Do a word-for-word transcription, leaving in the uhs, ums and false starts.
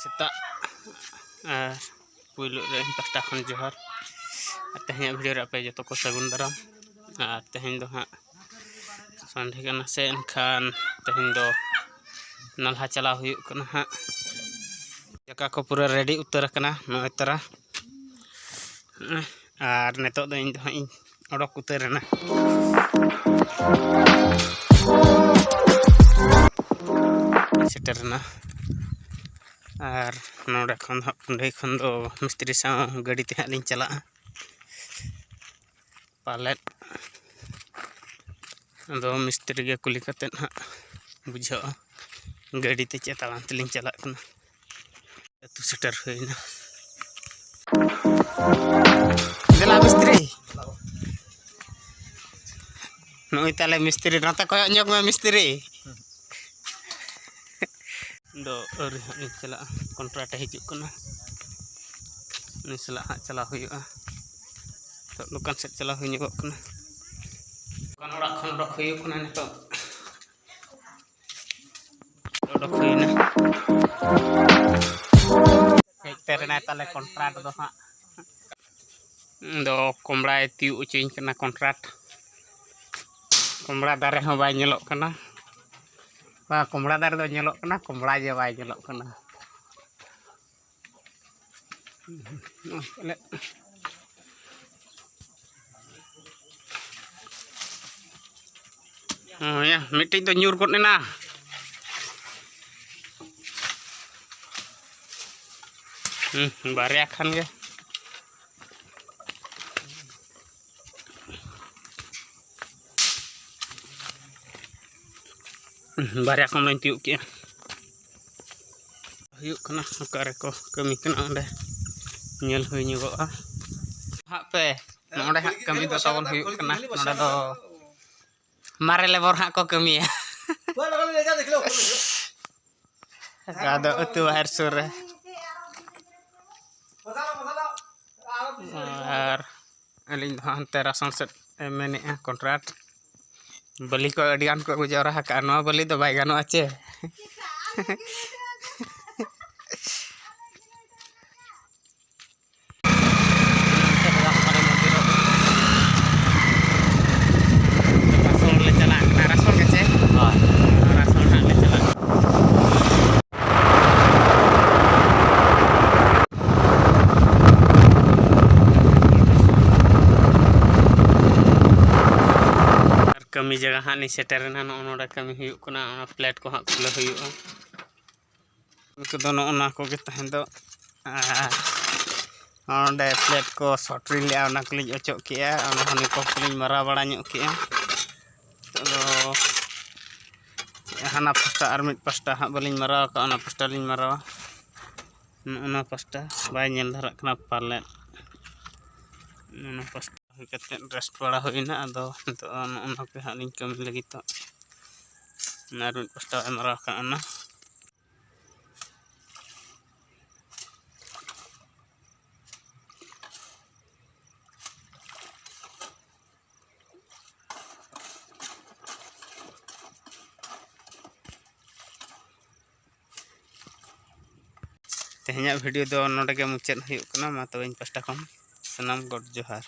ᱥᱮᱛᱟᱜ ᱟᱨ ᱯᱩᱭᱞᱩ ᱨᱮ ᱤᱧ ᱯᱟᱦᱴᱟ ᱠᱷᱚᱱ ᱡᱚᱦᱟᱨ᱾ ᱟᱨ ᱛᱮᱦᱮᱧᱟᱜ ᱵᱷᱤᱰᱤᱭᱳ ᱨᱮ ᱟᱯᱮ ᱡᱚᱛᱚ ᱠᱚ ᱥᱟᱹᱜᱩᱱ ᱫᱟᱨᱟᱢ᱾ ᱟᱨ ᱛᱮᱦᱮᱧ ᱫᱚ ᱦᱟᱸᱜ ᱥᱟᱱᱰᱮ ᱠᱟᱱᱟ ᱥᱮ, ᱮᱱᱠᱷᱟᱱ ᱛᱮᱦᱮᱧ ᱫᱚ ᱱᱟᱞᱦᱟ ᱪᱟᱞᱟᱣ ᱦᱩᱭᱩᱜ ᱠᱟᱱᱟ ᱦᱟᱸᱜ᱾ ᱡᱟᱭᱜᱟ ᱠᱚ ᱯᱩᱨᱟᱹ ᱨᱮᱰᱤ ᱩᱛᱟᱹᱨ ᱟᱠᱟᱱᱟ ᱱᱚᱜᱼᱚᱭ ᱛᱟᱨᱟ᱾ ᱟᱨ ᱱᱤᱛᱚᱜ ᱫᱚ ᱤᱧ ᱫᱚ ᱦᱟᱸᱜ ᱤᱧ ᱚᱰᱚᱠ ᱩᱛᱟᱹᱨ ᱮᱱᱟ, ᱥᱮᱴᱮᱨ ᱮᱱᱟ᱾ ᱟᱨ ᱱᱚᱰᱮ ᱠᱷᱚᱱ ᱫᱚ ᱦᱟᱸᱜ, ᱯᱩᱸᱰᱟᱹᱭ ᱠᱷᱚᱱ ᱫᱚ ᱢᱤᱥᱛᱨᱤ ᱥᱟᱶ ᱜᱟᱹᱰᱤ ᱛᱮ ᱦᱟᱸᱜ ᱞᱤᱧ ᱪᱟᱞᱟᱜᱼᱟ ᱯᱟᱞᱮᱫ᱾ ᱟᱫᱚ ᱢᱤᱥᱛᱨᱤ ᱜᱮ ᱠᱩᱞᱤ ᱠᱟᱛᱮᱫ ᱦᱟᱸᱜ ᱵᱩᱡᱷᱟᱹᱜᱼᱟ ᱜᱟᱹᱰᱤ ᱛᱮ ᱪᱮ ᱛᱟᱲᱟᱢ ᱛᱮᱞᱤᱧ ᱪᱟᱞᱟᱜ ᱠᱟᱱᱟ᱾ ᱟᱹᱛᱩ ᱥᱮᱴᱮᱨ ᱦᱩᱭᱱᱟ᱾ ᱫᱮᱞᱟ ᱢᱤᱥᱛᱨᱤ, ᱱᱩᱜᱼᱩᱭ ᱛᱟᱞᱮ ᱢᱤᱥᱛᱨᱤ, ᱱᱚᱛᱮ ᱠᱚᱭᱚᱜ ᱧᱚᱜ ᱢᱮ ᱢᱤᱥᱛᱨᱤ᱾ ᱫᱚ ᱟᱹᱣᱨᱤ ᱦᱟᱸᱜ ᱞᱤᱧ ᱪᱟᱞᱟᱜᱼᱟ, ᱠᱚᱱᱴᱨᱟᱠᱴ ᱮ ᱦᱤᱡᱩᱜ ᱠᱟᱱᱟ, ᱩᱱᱤ ᱥᱟᱞᱟᱜ ᱦᱟᱸᱜ ᱪᱟᱞᱟᱣ ᱦᱩᱭᱩᱜᱼᱟ᱾ ᱱᱤᱛᱚᱜ ᱫᱚᱠᱟᱱ ᱥᱮᱫ ᱪᱟᱞᱟᱣ ᱦᱩᱭ ᱧᱚᱜᱚᱜ ᱠᱟᱱᱟ᱾ ᱫᱚᱠᱟᱱ ᱚᱲᱟᱜ ᱠᱷᱚᱱ ᱚᱰᱚᱠ ᱦᱩᱭᱩᱜ ᱠᱟᱱᱟ ᱱᱤᱛᱚᱜ᱾ ᱚᱰᱚᱠ ᱦᱩᱭᱱᱟ᱾ ᱦᱮᱡ ᱩᱛᱟᱹᱨ ᱮᱱᱟᱭ ᱛᱟᱞᱮ ᱠᱚᱱᱴᱨᱟᱠᱴ ᱫᱚ ᱦᱟᱸᱜ᱾ ᱫᱚ ᱠᱚᱢᱲᱟᱭ ᱛᱤᱭᱳᱜ ᱦᱚᱪᱚᱧ ᱠᱟᱱᱟ ᱠᱚᱱᱴᱨᱟᱠᱴ᱾ ᱠᱚᱢᱲᱟ ᱫᱟᱨᱮ ᱦᱚᱸ ᱵᱟᱭ ᱧᱮᱞᱚᱜ ᱠᱟᱱᱟ᱾ ᱵᱟ, ᱠᱚᱢᱲᱟ ᱫᱟᱨᱮ ᱫᱚ ᱧᱮᱞᱚᱜ ᱠᱟᱱᱟ, ᱠᱚᱢᱲᱟ ᱜᱮ ᱵᱟᱭ ᱧᱮᱞᱚᱜ ᱠᱟᱱᱟ᱾ ᱱᱚᱜᱼᱚᱭ ᱯᱟᱞᱮᱫ᱾ ᱦᱳᱭ ᱭᱟ, ᱢᱤᱫᱴᱤᱡ ᱫᱚ ᱧᱩᱨ ᱜᱚᱫ ᱮᱱᱟ᱾ ᱦᱩᱸ, ᱵᱟᱨᱭᱟ ᱠᱷᱟᱱ ᱜᱮ᱾ ᱵᱟᱨᱭᱟ ᱠᱷᱚᱱ ᱫᱚᱧ ᱛᱤᱭᱳᱜ ᱠᱮᱜᱼᱟ᱾ ᱦᱩᱭᱩᱜ ᱠᱟᱱᱟ, ᱚᱠᱟ ᱨᱮᱠᱚ ᱠᱟᱹᱢᱤ ᱠᱟᱱᱟ ᱚᱸᱰᱮ ᱧᱮᱞ ᱦᱩᱭ ᱧᱚᱜᱚᱜᱼᱟ᱾ ᱦᱟᱸᱜ ᱯᱮ, ᱱᱚᱰᱮ ᱦᱟᱸᱜ ᱠᱟᱹᱢᱤ ᱫᱚ ᱛᱟᱵᱚᱱ ᱦᱩᱭᱩᱜ ᱠᱟᱱᱟ᱾ ᱱᱚᱰᱮ ᱫᱚ ᱢᱟᱨᱮ ᱞᱮᱵᱚᱨ ᱦᱟᱸᱜ ᱠᱚ ᱠᱟᱹᱢᱤᱭᱟ᱾ ᱟᱫᱚ ᱟᱹᱛᱩ ᱵᱟᱦᱮᱨ ᱥᱩᱨ ᱨᱮ᱾ ᱟᱨ ᱟᱹᱞᱤᱧ ᱫᱚ ᱦᱟᱸᱜ ᱦᱟᱱᱛᱮ ᱨᱟᱥᱚᱱ ᱥᱮᱫ ᱮ ᱢᱮᱱᱮᱫᱼᱟ ᱠᱚᱱᱴᱨᱟᱠᱴ᱾ ᱵᱟᱹᱞᱤ ᱠᱚ ᱟᱹᱰᱤ ᱜᱟᱱ ᱠᱚ ᱟᱹᱜᱩ ᱡᱟᱣᱨᱟ ᱟᱠᱟᱫᱼᱟ, ᱱᱚᱣᱟ ᱵᱟᱹᱞᱤ ᱫᱚ ᱵᱟᱭ ᱜᱟᱱᱚᱜᱼᱟ ᱪᱮ? ᱡᱟᱭᱜᱟ ᱦᱟᱸᱜ ᱞᱤᱧ ᱥᱮᱴᱮᱨᱮᱱᱟ᱾ ᱱᱚᱜᱼᱚ ᱱᱚᱰᱮ ᱠᱟᱹᱢᱤ ᱦᱩᱭᱩᱜ ᱠᱟᱱᱟ, ᱚᱱᱟ ᱯᱞᱮᱴ ᱠᱚ ᱦᱟᱸᱜ ᱠᱷᱩᱞᱟᱹᱣ ᱦᱩᱭᱩᱜᱼᱟ᱾ ᱠᱟᱹᱢᱤ ᱠᱚᱫᱚ ᱱᱚᱜᱼᱚ ᱱᱚᱣᱟ ᱠᱚᱜᱮ ᱛᱟᱦᱮᱸ ᱫᱚ᱾ ᱟᱨ ᱱᱚᱰᱮ ᱯᱞᱮᱴ ᱠᱚ ᱥᱚᱴᱨᱤ ᱞᱮᱜᱼᱟ, ᱚᱱᱟ ᱠᱚᱞᱤᱧ ᱚᱪᱚᱜ ᱠᱮᱜᱼᱟ, ᱚᱱᱟ ᱦᱚᱸ ᱱᱤᱠᱚ ᱠᱚᱞᱤᱧ ᱢᱟᱨᱟᱣ ᱵᱟᱲᱟ ᱧᱚᱜ ᱠᱮᱜᱼᱟ᱾ ᱟᱫᱚ ᱦᱟᱱᱟ ᱯᱟᱥᱴᱟ ᱟᱨ ᱢᱤᱫ ᱯᱟᱥᱴᱟ ᱦᱟᱸᱜ ᱵᱟᱹᱞᱤᱧ ᱢᱟᱨᱟᱣ ᱟᱠᱟᱫᱼᱟ, ᱚᱱᱟ ᱯᱟᱥᱴᱟ ᱞᱤᱧ ᱢᱟᱨᱟᱣᱟ᱾ ᱱᱚᱜᱼᱚ ᱱᱚᱣᱟ ᱯᱟᱥᱴᱟ ᱵᱟᱭ ᱧᱮᱞ ᱫᱷᱟᱨᱟᱜ ᱠᱟᱱᱟ ᱯᱟᱞᱮᱫ᱾ ᱱᱚᱜᱼᱚ ᱱᱚᱣᱟ ᱯᱟᱥᱴᱟ ᱦᱩᱭ ᱠᱟᱛᱮᱫ ᱨᱮᱥᱴ ᱵᱟᱲᱟ ᱦᱩᱭᱱᱟ᱾ ᱟᱫᱚ ᱱᱤᱛᱚᱜ ᱱᱚᱜᱼᱚ ᱱᱚᱣᱟ ᱠᱚ ᱦᱟᱸᱜ ᱞᱤᱧ ᱠᱟᱹᱢᱤ ᱞᱟᱹᱜᱤᱫᱚᱜ᱾ ᱟᱨ ᱢᱤᱫ ᱯᱟᱥᱴᱟ ᱵᱟᱭ ᱢᱟᱨᱟᱣ ᱟᱠᱟᱫᱼᱟ ᱚᱱᱟ᱾ ᱛᱮᱦᱮᱧᱟᱜ ᱵᱷᱤᱰᱤᱭᱳ ᱫᱚ ᱱᱚᱰᱮ ᱜᱮ ᱢᱩᱪᱟᱹᱫ ᱦᱩᱭᱩᱜ ᱠᱟᱱᱟ᱾ ᱢᱟ ᱛᱚᱵᱮ ᱤᱧ ᱯᱟᱥᱴᱟ ᱠᱷᱚᱱ ᱥᱟᱱᱟᱢ ᱜᱚᱰ ᱡᱚᱦᱟᱨ᱾